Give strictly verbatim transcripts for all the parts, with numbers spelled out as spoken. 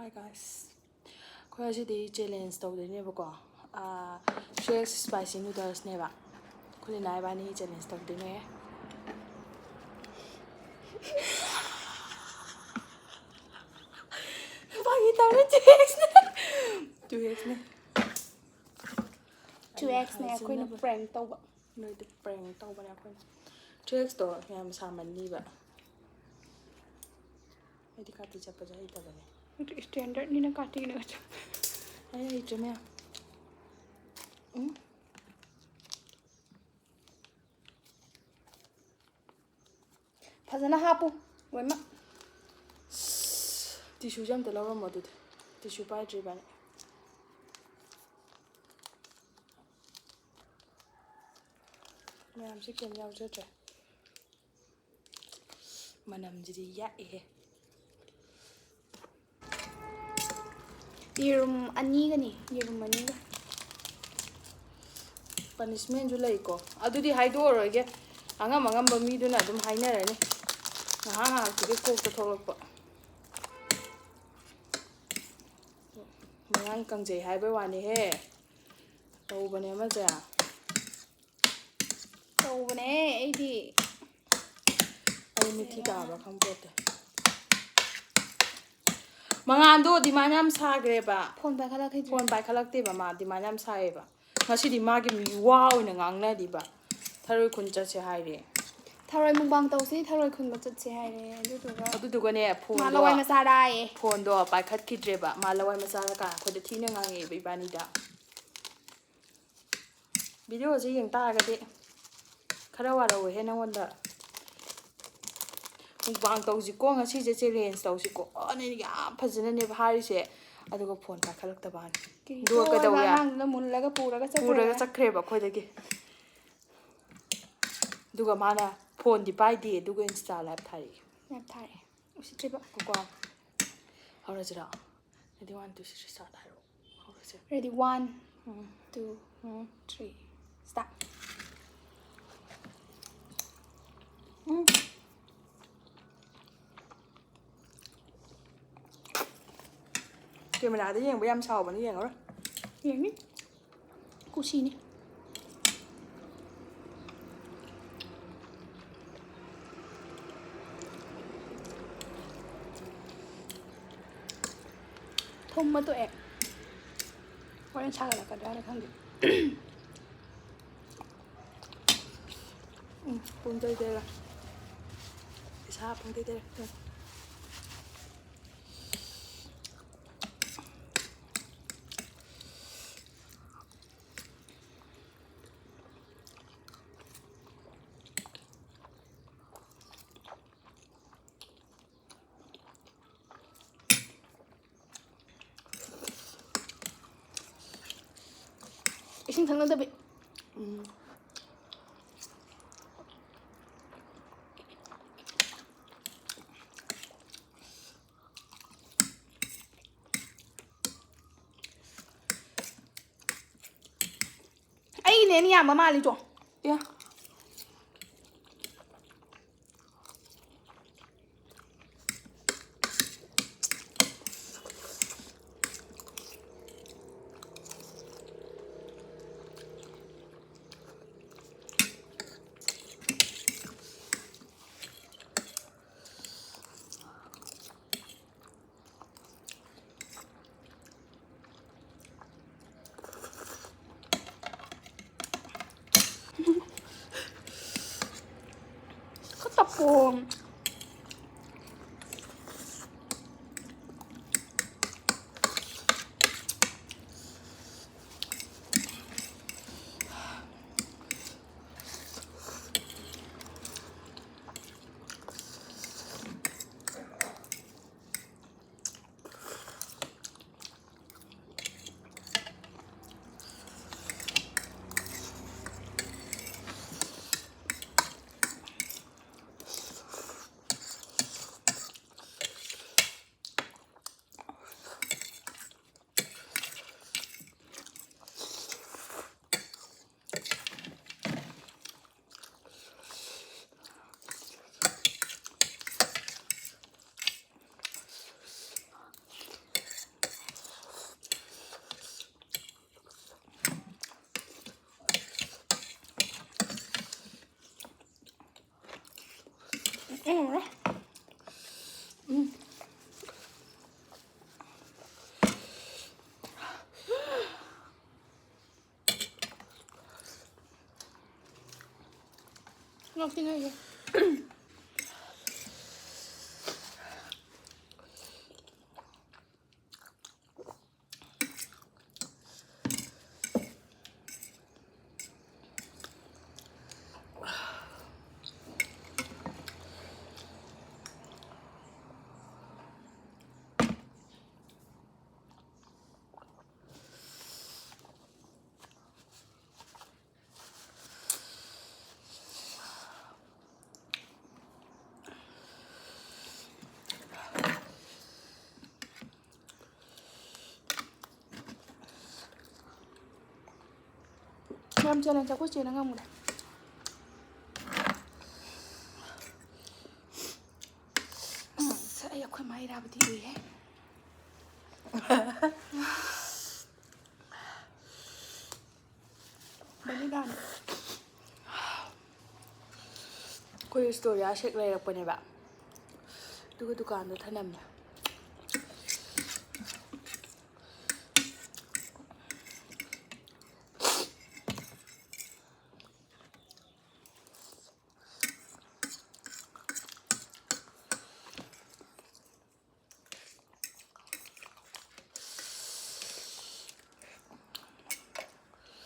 Hi guys, ꯑꯩꯈꯣꯏ ꯉꯁꯤꯗꯤ challenge ꯇꯧꯗꯣꯏꯅꯦꯕꯀꯣ꯫ ꯊ꯭ꯔꯤ ꯑꯦꯛꯁ ꯁ꯭ꯄꯥꯏꯁꯤ ꯅꯨꯗꯜꯁꯅꯦꯕ꯫ ꯑꯩꯈꯣꯏ ꯂꯤꯅꯥ ꯏꯕꯥꯅꯤ ꯆꯦꯂꯦꯟꯖ ꯇꯧꯗꯣꯏꯅꯦ꯫ ꯐꯥꯒꯤ ꯇꯧꯅꯦ, ꯇꯨ ꯑꯦꯛꯁꯅꯦ꯫ ꯇꯨ ꯑꯦꯛꯁꯅꯦ꯫ ꯇꯨ ꯑꯦꯛꯁꯅꯦ ꯑꯩꯈꯣꯏꯅ ꯄ꯭ꯔꯦꯡ ꯇꯧꯕ꯫ ꯅꯣꯏꯗꯤ ꯄ꯭ꯔꯦꯡ ꯇꯧꯕꯅꯦ ꯑꯩꯈꯣꯏꯅ꯫ ꯇꯨ ꯑꯦꯛꯁꯇꯣ ꯌꯥꯝ ꯁꯥꯃꯟꯅꯤꯕ꯫ ꯑꯩꯗꯤ ꯀꯥꯇꯤ ꯆꯠꯄꯁꯦ ꯍꯩꯇꯕꯅꯦ꯫ ꯑꯗꯨ ꯁ꯭ꯇꯦꯟꯗꯔꯠꯅꯤꯅ ꯀꯥꯇꯤꯅꯒ ꯆꯠꯄ꯫ ꯑꯩ ꯍꯩꯇ꯭ꯔꯦ ꯃꯌꯥꯝ꯫ ꯎꯝ꯫ ꯐꯖꯅ ꯍꯥꯞꯄꯨ ꯂꯣꯏꯅꯃꯛ꯫ ꯇꯤꯁꯨꯁꯦ ꯑꯝꯇ ꯂꯧꯔꯝꯃꯣ ꯑꯗꯨꯗꯤ꯫ ꯇꯤꯁꯨ ꯄꯥꯏꯗ꯭ꯔꯤ ꯏꯕꯥꯅꯤ꯫ ꯃꯌꯥꯝꯁꯤ ꯀꯩꯝ ꯌꯥꯎꯖꯗ꯭ꯔꯦ꯫ ꯃꯅꯝꯁꯤꯗꯤ ꯌꯥꯛꯑꯦꯍꯦ꯫ ꯌꯦꯔꯨꯝ ꯑꯅꯤꯒꯅꯤ, ꯌꯦꯔꯨꯝ ꯑꯅꯤꯒ꯫ ꯄꯅꯤꯁꯃꯦꯟꯁꯨ ꯂꯩꯀꯣ꯫ ꯑꯗꯨꯗꯤ ꯍꯥꯏꯗꯣꯛꯑꯔꯣꯏꯒꯦ꯫ ꯑꯉꯝ ꯑꯉꯝꯕ ꯃꯤꯗꯨꯅ ꯑꯗꯨꯝ ꯍꯥꯏꯅꯔꯅꯤ꯫ ꯉꯥꯏꯍꯥꯛ ꯉꯥꯏꯍꯥꯛꯇꯨꯒꯤ ꯀꯣꯛꯇ ꯊꯣꯛꯂꯛꯄ꯫ ꯃꯌꯥꯡ ꯀꯪꯖꯩ ꯍꯥꯏꯕꯩ ꯋꯥꯅꯤꯍꯦ꯫ ꯇꯧꯕꯅꯦ ꯑꯃꯁꯦ꯫ ꯇꯧꯕꯅꯦ ꯑꯩꯗꯤ꯫ ꯑꯩ ꯃꯤꯠꯊꯤ ꯇꯥꯕ꯭ꯔꯥ ꯈꯪꯄꯣꯠꯇꯦ꯫ ꯃꯉꯥꯟꯗꯣ ꯗꯤꯃꯥꯟ ꯌꯥꯝ ꯁꯥꯈ꯭ꯔꯦꯕ꯫ ꯐꯣꯟ ꯄꯥꯏꯈꯠꯂꯛꯈꯤꯗ꯭ꯔꯦ꯫ ꯐꯣꯟ ꯄꯥꯏꯈꯠꯂꯛꯇꯦꯕ ꯃꯥ, ꯗꯤꯃꯥꯟ ꯌꯥꯝ ꯁꯥꯏꯌꯦꯕ꯫ ꯉꯁꯤꯗꯤ ꯃꯥꯒꯤ ꯃꯤꯋꯥ ꯑꯣꯏꯅ ꯉꯥꯡꯅꯔꯤꯕ꯫ ꯊꯔꯣꯏ ꯈꯨꯟ ꯆꯠꯁꯦ ꯍꯥꯏꯔꯦ꯫ ꯊꯔꯣꯏ ꯃꯨꯛꯕꯥꯡ ꯇꯧꯁꯤ, ꯊꯔꯣꯏ ꯈꯨꯟꯕ ꯆꯠꯁꯦ ꯍꯥꯏꯔꯦ꯫ ꯑꯗꯨꯗꯨꯒ ꯑꯗꯨꯗꯨꯒꯅꯦ, ꯃꯥ ꯐꯣꯟꯗꯣ, ꯂꯋꯥꯏ ꯃꯆꯥꯔꯥꯌꯦ꯫ ꯐꯣꯟꯗꯣ ꯄꯥꯏꯈꯠꯈꯤꯗ꯭ꯔꯦꯕ꯫ ꯃꯥ ꯂꯋꯥꯏ ꯃꯆꯥꯔ ꯀꯥꯟ ꯑꯩꯈꯣꯏꯗ ꯊꯤꯅ ꯉꯥꯡꯉꯛꯑꯦꯕ ꯏꯕꯥꯅꯤꯗ꯫ ꯚꯤꯗꯤꯑꯣꯁꯦ ꯌꯦꯡ ꯇꯥꯔꯒꯗꯤ ꯈꯔ ꯋꯥꯔꯧꯋꯦꯍꯦ ꯅꯉꯣꯟꯗ꯫ ꯃꯨꯛꯕꯥꯡ ꯇꯧꯁꯤꯀꯣ, ꯉꯁꯤꯁꯦ ꯆꯦꯂꯦꯟꯖ ꯇꯧꯁꯤꯀꯣ꯫ ꯑꯅ ꯌꯥꯝ ꯐꯖꯅꯅꯦꯕ ꯍꯥꯏꯔꯤꯁꯦ꯫ ꯑꯗꯨꯒ ꯐꯣꯟ ꯄꯥꯏꯈꯠꯂꯛꯇꯕ ꯋꯥꯅꯤ꯫ ꯑꯗꯨꯒ ꯀꯩꯗꯧꯋꯦ? ꯑꯉꯥꯡꯗꯨꯅ ꯃꯨꯜꯂꯒ ꯄꯨꯔꯒ ꯆꯠꯈ꯭ꯔꯦ꯫ ꯄꯨꯔꯒ ꯆꯠꯈ꯭ꯔꯦꯕ ꯑꯩꯈꯣꯏꯗꯒꯤ꯫ ꯑꯗꯨꯒ ꯃꯥꯅ ꯐꯣꯟꯗꯤ ꯄꯥꯏꯗꯦ, ꯑꯗꯨꯒ ꯏꯟꯁꯇꯥ ꯂꯥꯏꯚ ꯊꯥꯔꯛꯏ꯫ ꯌꯥꯝ ꯊꯥꯔꯛꯑꯦ꯫ ꯎꯁꯤꯠꯇ꯭ꯔꯤꯕ꯫ Koko, ꯍꯧꯔꯁꯤꯔꯣ? Ready, one, two, three, start ꯍꯥꯏꯔꯣ꯫ ꯍꯧꯔꯁꯦ꯫ Ready, one, ꯎꯝ꯫ Two, ꯎꯝ꯫ Three, start. ꯎꯝ꯫ ꯀꯦꯃꯦꯔꯥꯗ ꯌꯦꯡꯕ ꯌꯥꯝ ꯁꯥꯎꯕꯅꯤ, ꯌꯦꯡꯉꯔꯣꯏ꯫ ꯌꯦꯡꯅꯤ꯫ ꯀꯨꯁꯤꯅꯤ꯫ ꯊꯨꯝ ꯑꯃ ꯇꯣꯛꯑꯦ꯫ ꯍꯣꯔꯦꯟ ꯁꯥꯒꯠꯂꯛꯀꯗ꯭ꯔꯥꯅ ꯈꯪꯗꯦ꯫ ꯎꯝ, ꯄꯨꯡ ꯇꯔꯦꯠ ꯇꯔꯦꯠ꯫ ꯏꯁꯥ ꯄꯨꯡ ꯇꯔꯦꯠ ꯇꯔꯦꯠ꯫ ꯏꯁꯤꯡ ꯊꯛꯅꯗꯕꯤ꯫ ꯎꯝ꯫ ꯑꯩꯅꯦ ꯑꯅꯤ ꯌꯥꯝꯕ ꯃꯥꯜꯂꯤꯗꯣ꯫ ꯑꯦ꯫ ꯈꯔ ꯇꯞꯄꯣ꯫ ꯉꯝꯃꯔꯣꯏ꯫ ꯎꯝ꯫ ꯉꯥꯛꯇꯤ ꯉꯥꯏꯒꯦ꯫ ꯌꯥꯝ challenge ꯑꯩꯈꯣꯏ ꯆꯦꯅ ꯉꯝꯈ꯭ꯔꯦ꯫ ꯑꯁ, ꯑꯩ ꯑꯩꯈꯣꯏ ꯃꯥ ꯏꯔꯥꯕꯗꯤ ꯎꯏꯍꯦ꯫ ꯚꯦꯅꯤꯂꯥꯅꯦ꯫ ꯑꯩꯈꯣꯏ store ꯁꯦꯛ ꯂꯩꯔꯛꯄꯅꯦꯕ, ꯑꯗꯨꯒ ꯗꯨꯀꯥꯟꯗ ꯊꯅꯝꯃꯦ꯫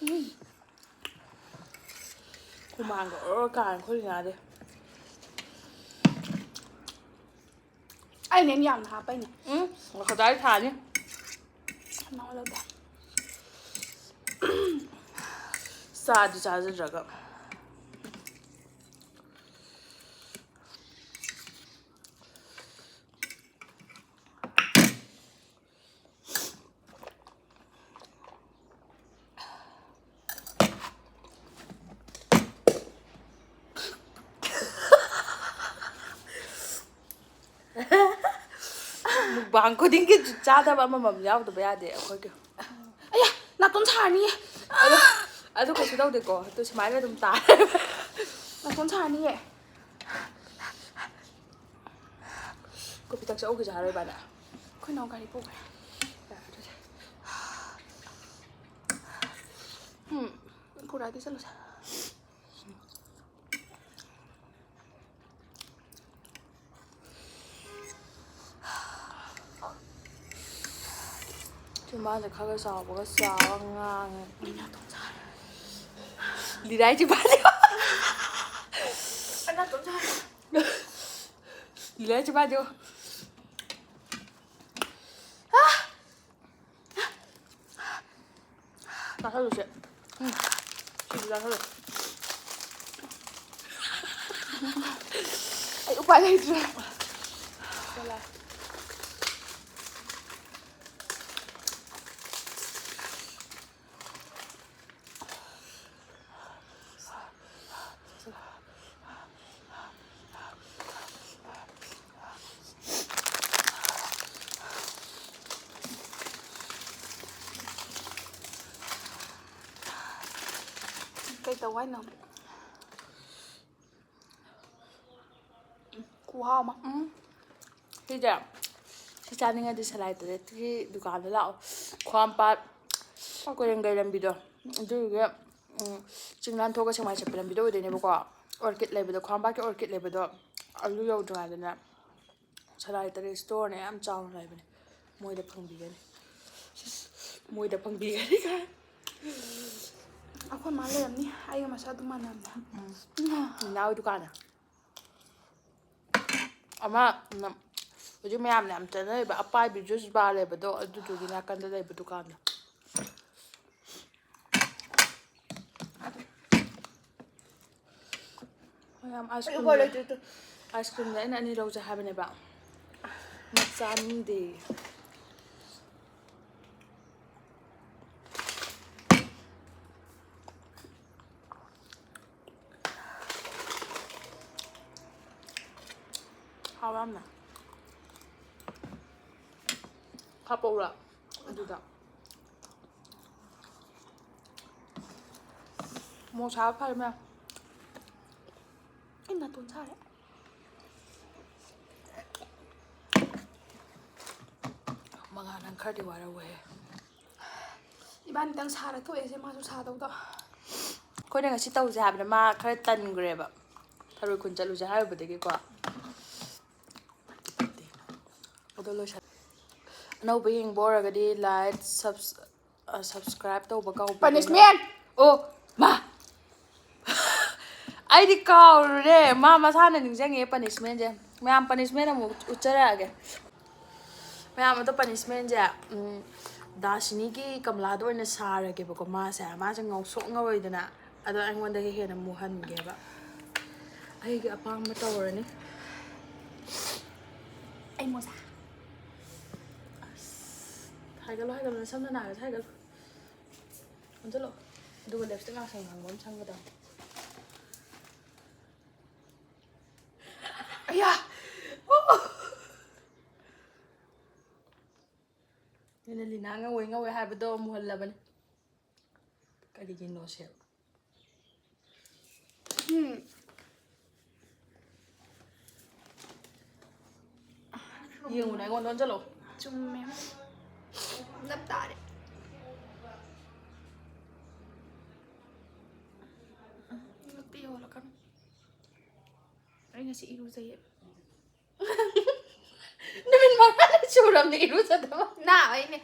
ꯎꯝ꯫ ꯍꯨꯃꯥꯡꯒ ꯑꯣꯔꯣ ꯀꯥꯔꯦ ꯑꯩꯈꯣꯏ ꯂꯤꯅꯥꯗꯤ꯫ ꯑꯩꯅꯦ ꯌꯥꯝꯅ ꯍꯥꯞꯄꯩꯅꯦ꯫ ꯎꯝ, ꯉꯥꯏꯈꯣ, ꯗꯥꯏꯔꯦꯛ ꯊꯥꯅꯤ꯫ ꯅꯉꯣꯟꯗ ꯆꯥꯗꯤ ꯆꯥꯖꯗ꯭ꯔꯒ꯫ Mukbang ꯈꯨꯗꯤꯡꯒꯤ ꯆꯥꯗꯕ ꯑꯃꯃꯝ ꯌꯥꯎꯗꯕ ꯌꯥꯗꯦ ꯑꯩꯈꯣꯏꯒꯤ꯫ ꯑꯌꯥ! ꯅꯥꯇꯣꯟ ꯁꯥꯔꯅꯤꯌꯦ! ꯑꯗꯨ, ꯑꯗꯨ ꯀꯩꯁꯨ ꯇꯧꯗꯦꯀꯣ, ꯑꯗꯨ ꯁꯨꯃꯥꯏꯅ ꯑꯗꯨꯝ ꯇꯥꯔꯦ꯫ ꯅꯥꯇꯣꯟ ꯁꯥꯔꯅꯤꯌꯦ! ꯄꯤꯇꯛ ꯆꯠꯍꯧꯒꯦꯁꯦ ꯍꯥꯏꯔꯣ ꯏꯕꯥꯅꯤ? ꯑꯩꯈꯣꯏ ꯅꯥꯎ ꯒꯥꯔꯤ ꯄꯨꯈ꯭ꯔꯦ꯫ ꯌꯥꯔꯦ ꯑꯗꯨꯗꯤ꯫ ꯎꯝ, ꯄꯨꯔꯛꯑꯗꯤ ꯆꯠꯂꯨꯁꯦ꯫ ꯆꯤꯝꯕꯥꯜꯁꯦ ꯈꯔ ꯈꯔ ꯆꯥꯎꯕꯒ ꯆꯥꯎꯔ ꯉꯥꯡꯉꯦ꯫ ꯂꯤꯂꯥꯏ ꯆꯤꯝꯕꯥꯜꯁꯦ꯫ ꯂꯤꯂꯥꯏ ꯆꯤꯝꯕꯥꯜꯁꯦ꯫ ꯆꯥꯁꯜꯂꯨꯁꯦ꯫ ꯎꯝ꯫ ꯁꯤꯁꯨ ꯆꯥꯁꯜꯂꯨ꯫ ꯑꯩ ꯎꯄꯥꯏ ꯂꯩꯇ꯭ꯔꯦ꯫ ꯀꯩ ꯇꯧ ꯍꯥꯏꯅꯣ? ꯈꯨꯍꯥꯎ ꯑꯃ꯫ ꯎꯝ꯫ ꯁꯤꯁꯦ, ꯁꯤ ꯆꯥꯅꯤꯡꯉꯗꯤ ꯁꯂꯥꯏ ꯇꯔꯦꯠꯀꯤ ꯗꯨꯀꯥꯟꯗ ꯂꯥꯛꯑꯣ꯫ ꯈ꯭ꯋꯥꯝꯄꯥꯠ ꯀꯣꯏꯔꯦꯡꯒꯩ ꯂꯝꯕꯤꯗꯣ, ꯑꯗꯨꯗꯨꯒ, ꯎꯝ, ꯆꯤꯡ ꯂꯥꯟꯊꯣꯛꯑꯒ ꯁꯦꯛꯃꯥꯏ ꯆꯠꯄ ꯂꯝꯕꯤꯗꯣ ꯑꯣꯏꯗꯣꯏꯅꯦꯕꯀꯣ꯫ ꯑꯣꯔꯀꯤꯠ ꯂꯩꯕꯗꯣ, ꯈ꯭ꯋꯥꯝꯄꯥꯠꯀꯤ ꯑꯣꯔꯀꯤꯠ ꯂꯩꯕꯗꯣ, ꯑꯗꯨ ꯌꯧꯗ꯭ꯔꯤꯉꯩꯗꯅꯦ ꯁꯂꯥꯏ ꯇꯔꯦꯠ ꯏꯁꯇꯣꯔꯅꯦ ꯌꯥꯝ ꯆꯥꯎꯅ ꯂꯩꯕꯅꯦ꯫ ꯃꯣꯏꯗ ꯐꯪꯕꯤꯒꯅꯤ꯫ ꯃꯣꯏꯗ ꯐꯪꯕꯤꯒꯅꯤ ꯀꯥꯏ꯫ ꯑꯩꯈꯣꯏ ꯃꯥ ꯂꯩꯔꯝꯅꯤ, ꯑꯩꯒ ꯃꯁꯛ ꯑꯗꯨꯝ ꯃꯥꯟꯅꯕꯅꯦ꯫ ꯎꯝ꯫ ꯏꯅꯥꯎ ꯗꯨꯀꯥꯟꯗ꯫ ꯑꯃ, ꯎꯝ, ꯍꯧꯖꯤꯛ ꯃꯌꯥꯝꯅ ꯌꯥꯝ ꯆꯠꯅꯔꯤꯕ ꯑꯄꯥꯏꯕꯤ ꯖꯨꯁ ꯕꯥꯔ ꯂꯩꯕꯗꯣ, ꯑꯗꯨꯗꯨꯒꯤ ꯅꯥꯀꯟꯗ ꯂꯩꯕ ꯗꯨꯀꯥꯟꯗꯣ꯫ ꯃꯌꯥꯝ ꯑꯥꯏꯁ ꯑꯩ ꯀ꯭ꯔꯤꯝꯗꯣ, ꯎꯄꯥꯏ ꯂꯩꯇꯦ, ꯇꯨ꯫ ꯑꯥꯏꯁ ꯀ꯭ꯔꯤꯝꯗꯣ ꯑꯩꯅ ꯑꯅꯤ ꯂꯧꯖꯦ ꯍꯥꯏꯕꯅꯦꯕ꯫ ꯃꯥ ꯆꯥꯅꯤꯡꯗꯦ꯫ ꯍꯥꯎꯔꯝꯃꯦ꯫ ꯍꯥꯞꯄꯛꯎꯔꯥ ꯑꯗꯨꯗ? ꯃꯣꯔꯣꯛ ꯁꯥꯕ ꯐꯔꯦ ꯃꯌꯥꯝ꯫ ꯑꯩ ꯅꯥꯇꯣꯟ ꯁꯥꯔꯦ꯫ ꯅꯪ ꯈꯔꯗꯤ ꯋꯥꯔꯧꯋꯦ꯫ ꯏꯕꯥꯅꯤꯇꯪ ꯁꯥꯔ ꯊꯣꯛꯑꯦꯁꯦ, ꯃꯥꯁꯨ ꯁꯥꯗꯧꯗꯣ꯫ ꯑꯩꯈꯣꯏꯅ ꯉꯁꯤ ꯇꯧꯁꯦ ꯍꯥꯏꯕꯗ ꯃꯥ ꯈꯔ ꯇꯟꯈ꯭ꯔꯦꯕ, ꯊꯔꯣꯏ ꯈꯨꯟ ꯆꯠꯂꯨꯁꯦ ꯍꯥꯏꯔꯨꯕꯗꯒꯤꯀꯣ꯫ ꯑꯗꯣ ꯂꯣꯏꯁꯟ-, ꯑꯅꯧꯕ ꯌꯦꯡꯕ ꯑꯣꯏꯔꯒꯗꯤ like, subs-, ꯑ, subscribe ꯇꯧꯕ ꯀꯥꯎꯕꯤꯒꯅꯨ꯫ Punishment! ꯑꯣ, ꯃꯥ! ꯑꯩꯗꯤ ꯀꯥꯎꯔꯨꯔꯦ꯫ ꯃꯥ ꯃꯁꯥꯅ ꯅꯤꯡꯁꯤꯡꯉꯦ punishmentꯁꯦ꯫ ꯃꯌꯥꯝ, punishment ꯑꯃꯨꯛ ꯎꯠꯆꯔꯛꯑꯒꯦ꯫ ꯃꯌꯥꯝ, ꯑꯗꯣ punishmentꯁꯦ, ꯎꯝ, ꯗꯥꯁꯤꯅꯤꯒꯤ ꯀꯃꯂꯥꯗ ꯑꯣꯏꯅ ꯁꯥꯔꯒꯦꯕꯀꯣ꯫ ꯃꯥꯁꯦ, ꯃꯥꯁꯦ ꯉꯧꯁꯣꯛ ꯉꯧꯔꯣꯏꯗꯅ꯫ ꯑꯗꯣ ꯑꯩꯉꯣꯟꯗꯒꯤ ꯍꯦꯟꯅ ꯃꯨꯍꯟꯒꯦꯕ꯫ ꯑꯩꯒꯤ ꯑꯄꯥꯝꯕ ꯇꯧꯔꯅꯤ꯫ ꯑꯩ ꯃꯣꯖꯥ꯫ ꯑꯁ, ꯍꯥꯏꯒꯠꯂꯣ, ꯍꯥꯏꯒꯠꯂꯣ, ꯅꯁꯝꯅ ꯅꯥꯒꯁꯦ ꯍꯥꯏꯒꯠꯂꯣ꯫ ꯑꯣꯟꯁꯤꯜꯂꯣ꯫ ꯑꯗꯨꯒ lipstick ꯉꯥꯡꯁꯪ ꯉꯥꯡꯕ ꯑꯃ ꯁꯪꯒꯗꯕꯅꯤ꯫ ꯑꯌꯥ! ꯑꯩꯅ ꯂꯤꯅꯥ ꯉꯧꯋꯦ ꯉꯧꯋꯦ ꯍꯥꯏꯕꯗꯣ ꯃꯨꯍꯜꯂꯕꯅꯤ꯫ ꯀꯔꯤꯒꯤꯅꯣ ꯁꯦ? ꯎꯝ꯫ ꯌꯦꯡꯉꯨꯅꯦ, ꯑꯩꯉꯣꯟꯗ ꯑꯣꯟꯁꯤꯜꯂꯣ꯫ ꯆꯨꯝꯃꯦ꯫ ꯅꯞ ꯇꯥꯔꯦ꯫ ꯅꯞꯇꯤ ꯌꯧꯍꯜꯂꯛꯀꯅꯨ꯫ ꯑꯩ ꯉꯁꯤ ꯏꯔꯨꯖꯩꯌꯦ꯫ ꯅꯨꯃꯤꯠ ꯃꯉꯥꯅꯤ ꯁꯨꯔꯕꯅꯦ ꯏꯔꯨꯖꯗꯕ꯫ ꯅꯥꯕꯩꯅꯦ꯫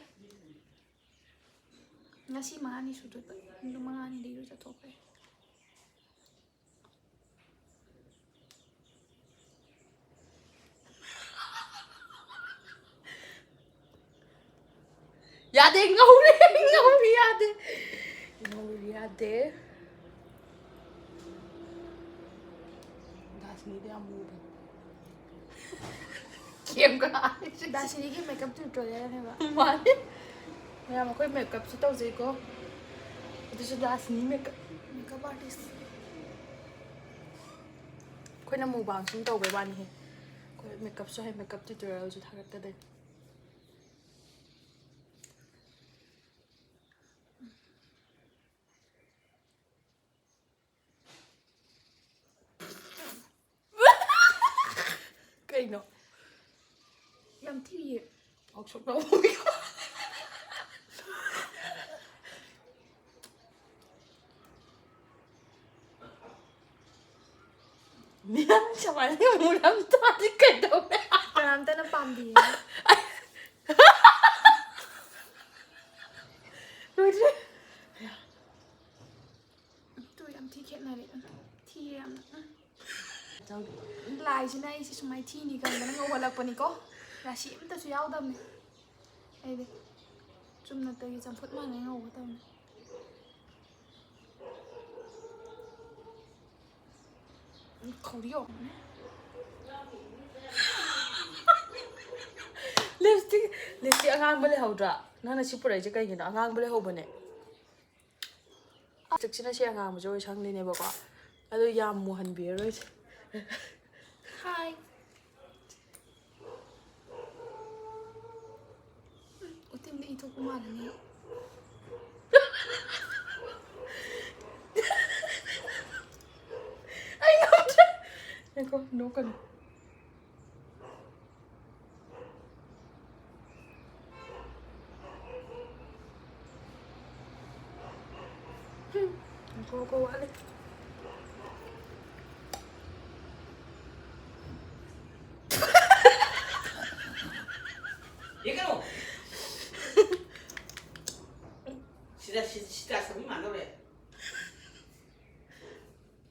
ꯉꯁꯤ ꯃꯉꯥꯅꯤ ꯁꯨꯗꯣꯏꯕ꯫ ꯅꯨꯃꯤꯠ ꯃꯉꯥꯅꯤꯗ ꯏꯔꯨꯖꯊꯣꯛꯈ꯭ꯔꯦ꯫ ꯌꯥꯗꯦ, ꯉꯧꯔꯦ, ꯉꯧꯔꯦ, ꯌꯥꯗꯦ꯫ ꯉꯧꯔꯦ, ꯌꯥꯗꯦ꯫ ꯗꯥꯁꯤꯅꯤꯗꯤ ꯌꯥꯝ ꯃꯨꯕꯅꯤ꯫ ꯀꯦꯝꯒ ꯍꯥꯏꯔꯤꯁꯦ꯫ ꯗꯥꯁꯤꯅꯤꯒꯤ makeup tutorialꯅꯦꯕ꯫ ꯃꯥꯅꯦ꯫ ꯃꯌꯥꯝ, ꯑꯩꯈꯣꯏ makeupꯁꯨ ꯇꯧꯖꯩꯀꯣ꯫ ꯑꯗꯨꯁꯨ ꯗꯥꯁꯤꯅꯤ makeup꯫ Makeup artist꯫ ꯑꯩꯈꯣꯏꯅ mukbang ꯁꯨꯝ ꯇꯧꯕꯩ ꯋꯥꯅꯤꯍꯦ꯫ ꯑꯩꯈꯣꯏ makeupꯁꯨ ꯍꯩ, makeup tutorialꯁꯨ ꯊꯥꯒꯠꯀꯗꯣꯏꯅꯤ꯫ ꯀꯩꯅꯣ? ꯌꯥꯝ ꯊꯤꯌꯦ꯫ ꯃꯤꯌꯥꯝ ꯁꯨꯃꯥꯏꯅ ꯃꯨꯔꯝ ꯇꯥꯔꯗꯤ ꯀꯩꯗꯧꯔꯦ? ꯀꯅꯥꯝꯇꯅ ꯄꯥꯝꯗꯤꯌꯦ꯫ ꯂꯣꯏꯔꯦ꯫ ꯑꯗꯨ ꯌꯥꯝ ꯊꯤ ꯈꯦꯠꯅꯔꯦ꯫ ꯊꯤꯌꯦ ꯌꯥꯝꯅ꯫ ꯂꯥꯏꯁꯤꯅ ꯑꯩꯁꯦ ꯁꯨꯃꯥꯏꯅ ꯊꯤꯅꯤ ꯈꯟꯗꯅ ꯉꯧꯍꯜꯂꯛꯄꯅꯤꯀꯣ꯫ ꯔꯥꯁꯤ ꯑꯝꯇꯁꯨ ꯌꯥꯎꯗꯕꯅꯦ꯫ ꯑꯩꯗꯤ ꯆꯨꯝꯅꯇꯒꯤ ꯆꯝꯐꯨꯠ ꯃꯥꯟꯅ ꯉꯧꯒꯗꯕꯅꯦ꯫ ꯈꯧꯔꯤ ꯌꯧꯔꯝꯃꯅꯤ꯫ ꯂꯤꯞꯁꯇꯤꯛ, ꯂꯤꯞꯁꯇꯤꯛ ꯑꯉꯥꯡꯕ ꯂꯩꯍꯧꯗ꯭ꯔꯥ? ꯅꯪꯅ ꯁꯤ ꯄꯨꯔꯛꯏꯁꯦ ꯀꯩꯒꯤꯅꯣ? ꯑꯉꯥꯡꯕ ꯂꯩꯍꯧꯕꯅꯦ꯫ ꯂꯤꯞꯁꯇꯤꯛꯁꯤꯅ ꯁꯤ ꯑꯉꯥꯡꯕꯁꯦ ꯑꯣꯏ ꯁꯪꯗꯣꯏꯅꯦꯕꯀꯣ꯫ ꯑꯗꯨ ꯌꯥꯝ ꯃꯨꯍꯟꯕꯤꯔꯔꯣꯏꯁꯦ꯫ ꯍꯥꯏ꯫ ꯎꯇꯤꯟꯗ ꯏ ꯊꯣꯛꯄ ꯃꯥꯜꯂꯅꯤ꯫ ꯑꯩ ꯉꯝꯗ꯭ꯔꯦ꯫ ꯉꯥꯏꯈꯣ, ꯅꯣꯛꯀꯅꯨ꯫ ꯉꯥꯏꯈꯣ, ꯉꯥꯏꯈꯣ, ꯋꯥꯠꯂꯤ꯫ ꯌꯦꯡꯒꯅꯨ꯫ ꯁꯤꯗ, ꯁꯤ, ꯁꯤꯗ ꯁꯃꯤ ꯃꯥꯟꯗꯧꯔꯦ꯫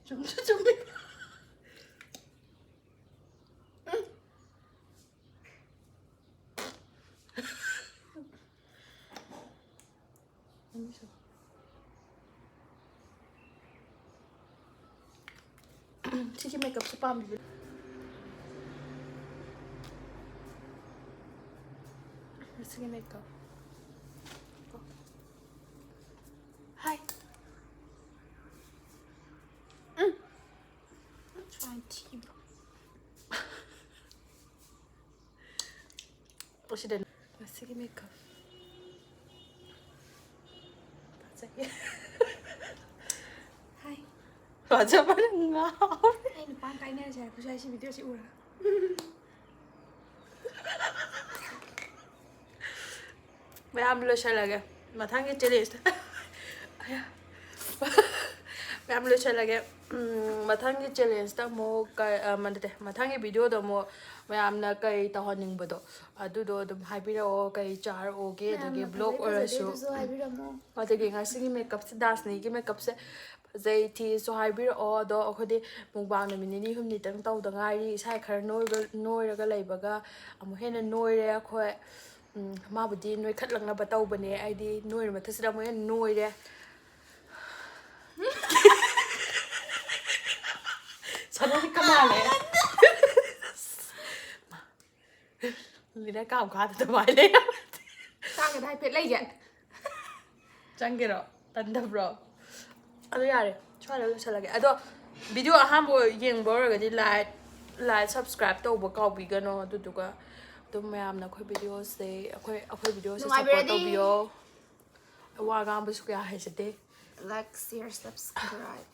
ꯆꯨꯝꯁꯨ ꯆꯨꯝꯃꯤ꯫ ꯁꯤꯒꯤ ꯃꯦꯀꯞꯁꯦ ꯄꯥꯝꯕꯤꯕ꯫ ꯁꯤꯒꯤ ꯃꯦꯀꯞ꯫ ꯍꯥꯏ꯫ ꯎꯝ꯫ ꯁꯨꯃꯥꯏꯅ ꯊꯤꯕ꯭ꯔꯣ? ꯁꯤꯗ ꯉꯁꯤꯒꯤ ꯃꯦꯀꯞ ꯐꯖꯩꯌꯦ꯫ ꯍꯥꯏ꯫ ꯐꯖꯕꯅ ꯉꯥꯎꯔꯦ꯫ ꯑꯩ ꯅꯨꯄꯥ ꯀꯥꯏꯅꯔꯁꯦ ꯍꯥꯏꯔꯛꯄꯁꯨ ꯌꯥꯏ ꯁꯤ ꯚꯤꯗꯤꯑꯣꯁꯤ ꯎꯔꯒ꯫ ꯃꯌꯥꯝ ꯂꯣꯏꯁꯜꯂꯒꯦ꯫ ꯃꯊꯪꯒꯤ ꯆꯦꯂꯦꯟꯖꯇ ꯃꯌꯥꯝ ꯂꯣꯏꯁꯜꯂꯒꯦ꯫ ꯎꯝ, ꯃꯊꯪꯒꯤ ꯆꯦꯂꯦꯟꯖꯇ ꯑꯃꯨꯛ ꯀ- ꯑ, ꯅꯠꯇꯦ, ꯃꯊꯪꯒꯤ ꯚꯤꯗꯤꯑꯣꯗ ꯑꯃꯨꯛ ꯃꯌꯥꯝꯅ ꯀꯩ ꯇꯧꯍꯟꯅꯤꯡꯕꯗꯣ ꯑꯗꯨꯗꯣ ꯑꯗꯨꯝ ꯍꯥꯏꯕꯤꯔꯛꯑꯣ, ꯀꯩ ꯆꯥꯔꯛꯑꯣꯒꯦ, ꯑꯗꯒꯤ ꯃꯌꯥꯝꯅ ꯕ꯭ꯂꯣꯛ ꯐꯖꯩ ꯐꯖꯗꯦ ꯑꯣꯏꯔꯁꯨ꯫ ꯑꯗꯨꯁꯨ ꯍꯥꯏꯕꯤꯔꯝꯃꯣ꯫ ꯑꯗꯒꯤ ꯉꯁꯤꯒꯤ ꯃꯦꯀꯞꯁꯦ, ꯗꯥꯁꯅꯤꯒꯤ ꯃꯦꯀꯞꯁꯦ ꯐꯖꯩ ꯊꯤꯁꯨ ꯍꯥꯏꯕꯤꯔꯛꯑꯣ꯫ ꯑꯗꯣ ꯑꯩꯈꯣꯏꯗꯤ ꯃꯨꯛꯕꯥꯡ ꯅꯨꯃꯤꯠ ꯅꯤꯅꯤ ꯍꯨꯝꯅꯤꯇꯪ ꯇꯧꯗ ꯉꯥꯏꯔꯤ꯫ ꯏꯁꯥ ꯈꯔ ꯅꯣꯏꯕ, ꯅꯣꯏꯔꯒ ꯂꯩꯕꯒ ꯑꯃꯨꯛ ꯍꯦꯟꯅ ꯅꯣꯏꯔꯦ ꯑꯩꯈꯣꯏ꯫ ꯎꯝ, ꯃꯥꯕꯨꯗꯤ ꯅꯣꯏꯈꯠꯂꯛꯅꯕ ꯇꯧꯕꯅꯦ, ꯑꯩꯗꯤ ꯅꯣꯏꯔ ꯃꯊꯛꯁꯤꯗ ꯑꯃꯨꯛ ꯍꯦꯟꯅ ꯅꯣꯏꯔꯦ꯫ ꯁꯅꯥꯃꯍꯤ ꯀꯃꯥꯜꯅꯦ꯫ ꯂꯤꯅ ꯀꯥꯝ ꯈꯥꯗ ꯑꯗꯨꯃꯥꯏꯅ ꯂꯩꯔꯝꯃꯗꯤ꯫ ꯆꯥꯒꯗ ꯍꯥꯏꯐꯦꯠ ꯂꯩꯒꯦ꯫ ꯆꯪꯒꯦꯔꯣ? ꯇꯟꯗꯕ꯭ꯔꯣ? ꯑꯗꯨ ꯌꯥꯔꯦ, ꯁ꯭ꯋꯥꯏꯗ ꯂꯣꯏꯁꯤꯜꯂꯒꯦ꯫ ꯑꯗꯣ ꯚꯤꯗꯤꯑꯣ ꯑꯍꯥꯟꯕ ꯌꯦꯡꯕ ꯑꯣꯏꯔꯒꯗꯤ ꯂꯥꯏꯛ, ꯂꯥꯏꯛ, ꯁꯕꯁꯀ꯭ꯔꯥꯏꯕ ꯇꯧꯕ ꯀꯥꯎꯕꯤꯒꯅꯣ꯫ ꯑꯗꯨꯗꯨꯒ ꯑꯗꯨꯝ ꯃꯌꯥꯝꯅ ꯑꯩꯈꯣꯏ ꯚꯤꯗꯤꯑꯣꯁꯦ, ꯑꯩꯈꯣꯏ, ꯑꯩꯈꯣꯏ ꯚꯤꯗꯤꯑꯣꯁꯦ ꯁꯞꯄꯣꯔꯠ ꯅꯨꯡꯉꯥꯏꯕꯤꯔꯗꯤ ꯇꯧꯕꯤꯌꯣ꯫ ꯋꯥ ꯉꯥꯡꯕꯁꯨ ꯀꯌꯥ ꯍꯩꯖꯗꯦ꯫ Like, share, subscribe.